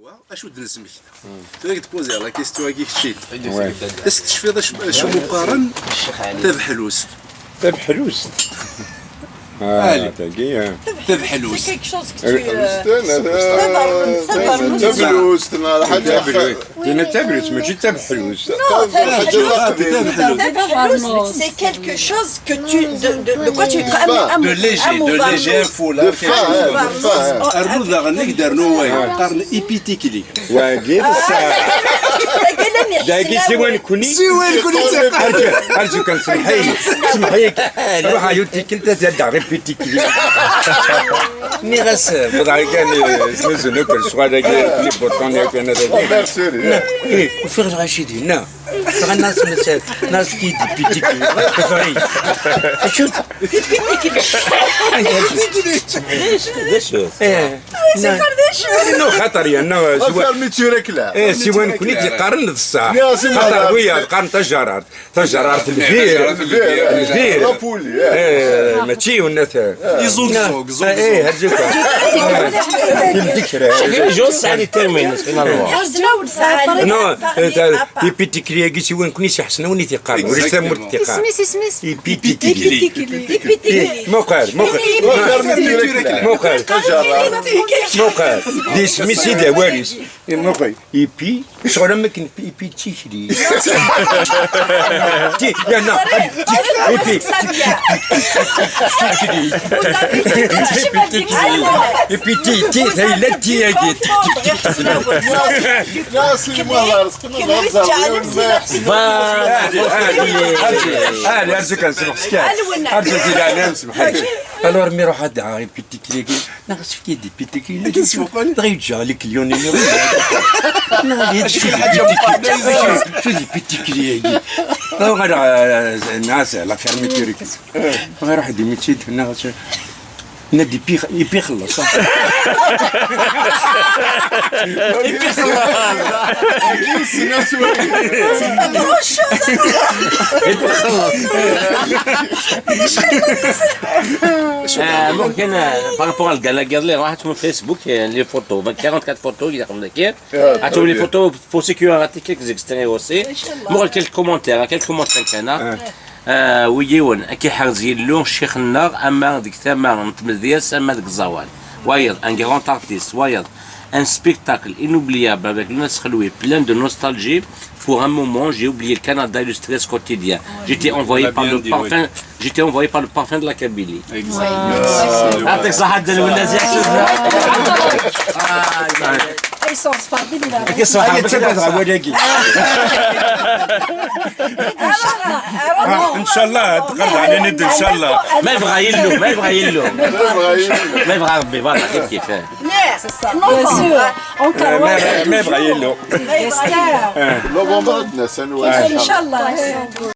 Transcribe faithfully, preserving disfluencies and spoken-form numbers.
Acu d-nesmek? Tura i d-poser la question-agi kečči. Ouais. Est-ce que tecfiḍ acu, acu mu qqaren tabeḥlust? Tabeḥlust. Ah, allez. Tagi, ah. Tabeḥlust. C'est quelque chose que tu, euh, tabeḥlust, neɣ lḥaǧa. Tabeḥlust, mačči tabeḥlust. C'est quelque chose que tu, de, de, de quoi tu es quand même. De léger, de léger, faut la. De fin, hein, de fin, hein. Rnu daɣen i d-rnu wayeḍ, qqaren ipitikli. Wagi d ṣṣeḥ. Dagi siwa nekni. Siwa nekni. Arju, arju kan, semḥ-iyi, semḥ-iyi. Ruḥ a yu tikkelt ad d-aɣ ipitikli. Nniɣ-as, bḍeɛ kan, eh, snuzun akk lecɣal-agi, les boutons, yakk, ana dagi. Eh, ufiɣ lɣaci dinna. Dɣa nas mesal, nas ki d ipitikli. Tefri. Acu d ipitikli? D acu? Eh. No, xaṭer yerna, eh, siwa, fermeture, eh, siwa nekni d-yeqqaren d ṣṣeḥ. Xaṭer wiyaḍ qqaren tajerrart. Tajerrart lbir. Lbir. Lbir. Rapuli, eh. Eh, mačči yiwen atan. Iẓugẓug, iẓugẓug. Eh, harju kan. Timdekra. Juste sɛan les termes, finalement. Non, eh, ta-, ipitikli-agi siwa nekni s-, ḥsen win i t-iqqaren. Ulac tamurt i t-iqqaren. Isem-is, isem-is? Ipitikli. Ipitikli. Ipitikli. Muqel, muqel. Muqel. Muqel. D isem-is i d awal-is. Muqel. Ipi, ccɣel am akken ipi d tikli. Ti, yerna, ti, ipi, tikli. Ipi, ti, ti, tayla ti-agi. Voilà. Allez, arju kan, semḥ-iyi. Arju kan, semḥ-iyi. Alors, mi ruḥ ad d-aɣeɣ ipitikli-agi, neɣ efk-iyi-d ipitikli. Dɣa yeǧǧa leklyun-inu. Neɣ ad yeǧǧa ipitikli-agi. Dɣa ɣer, eh, neɣ la fermeture-agi. Dɣa ruḥ d imittid, neɣ Nadi ipi, ipi xelleṣ. Ipi xelleṣ. Ipi xelleṣ. Ah, bon, كان، euh, par rapport à الكالا كاضلي، راحت من فيسبوك، euh, les photos, vingt, quarante-quatre photos اللي قبل كده. عطوا les photos pour sécurité, quelques extraits aussi. Bon, quelques commentaires, quelques commentaires كان. آه، ويجيون كي حرز يلو شيخ النار، أما ديك ثما نتمديس، أما ديك الزوال. وايض، un grand artiste, وايض. Un spectacle inoubliable avec Younes Kheloui, plein de nostalgie. Pour un moment, j'ai oublié le Canada et le stress quotidien. J'étais envoyé par le parfum, j'étais envoyé par le parfum de la Kabylie. Exactement. يعطيك الصحة، الدلوة الناس يحسبها. Ils sont spardides, là. كي الصحة، هي تبعت غير ولاكي. إن شاء الله، تقرب علينا إن شاء الله. ما يبغى يلو، ما يبغى يلو. ما يبغى ربي، voilà، كيف كيف. Bien sûr. ما، ما، ما يبغى يلو. نوفمبر عندنا سنوات. إن شاء الله.